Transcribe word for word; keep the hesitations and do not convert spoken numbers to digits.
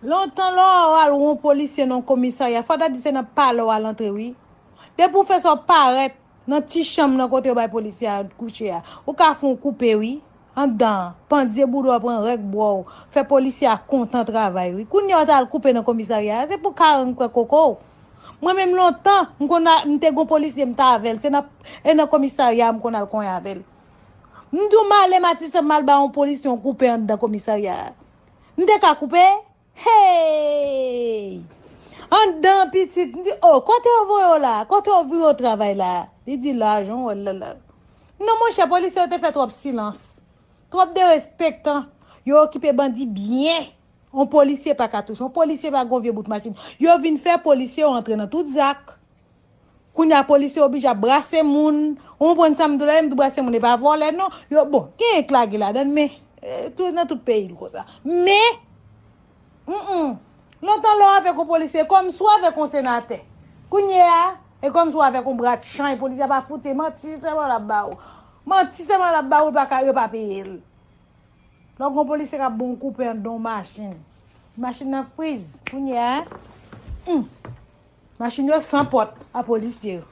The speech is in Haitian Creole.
Lontan lè w al wè yon polisye nan komisarya, fò ta di se nan palè w al antre wi. Depi w fè sa w parèt nan ti chanm nan kote yo bay polisye a kouche a, ou ka fè yon koupe wi. Anndan an, pandye boudò pran règ bwè w, fè polisye a kontan travay wi. Kounye a w ta al koupe nan komisarya a, se pou karang kwè koko w. Mwen menm lontan, m konn a- m te gon polisye m t avè l, se nan e nan komisarya a m konn al konyen avè l. M di w m ale Matisan m al ba yon polisye yon koupe anndan komisarya a. M te ka koupe? Hey! Anndan pitit, m di, oh, kote yo voye w la? Kote yo voye w travay la? Li di, lajan w wè l la la. Non, monchè, polisye yo te fè twòp silans. Twòp derespektan. Yo okipe bandi byen. On polisye pa ka touche. On polisye pa gon vye bout machin. Yo vin fè polisye yo antre nan tout zak. Kounye a polisye oblije ap brase moun. Ou konprann sa m di w la, m di brase moun e pa vòlè non. Yo, bon, gen k lage ladan l, men eh, tou, nan tout peyi l konsa. Men, mm, mm, lontan lè w avèk yon polisye, e kòmsi w avèk yon senatè. Kounye a, e kòmsi w avèk yon bratchan, e polisye a pa foute, manti sèlman l ap ba ou. Manti sèlman l ap ba ou, l pa ka, yo pa peye l. Lè w gen yon polisye k ap ba w koupe anndan yon machin. Machin nan friz. Kounye a, hmm, machin yo san pòt a polisye yo.